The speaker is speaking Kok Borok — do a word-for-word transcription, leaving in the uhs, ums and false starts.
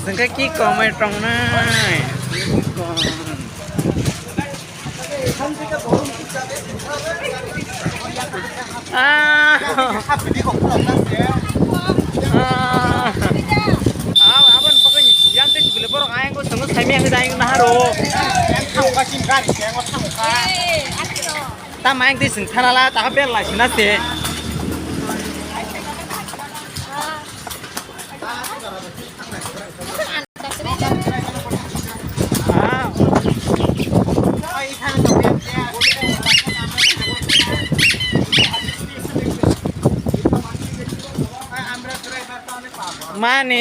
Sengke ki komai tongnai. Ah. Ah. Ah, abon pakai yang teh beli borok ayang ko sungguh sami yang dah yang naharo. Yang tahu kasih kan, yang tahu kan. Tamo ayang twi chwng thanala, taha bel lai sina se. Mani.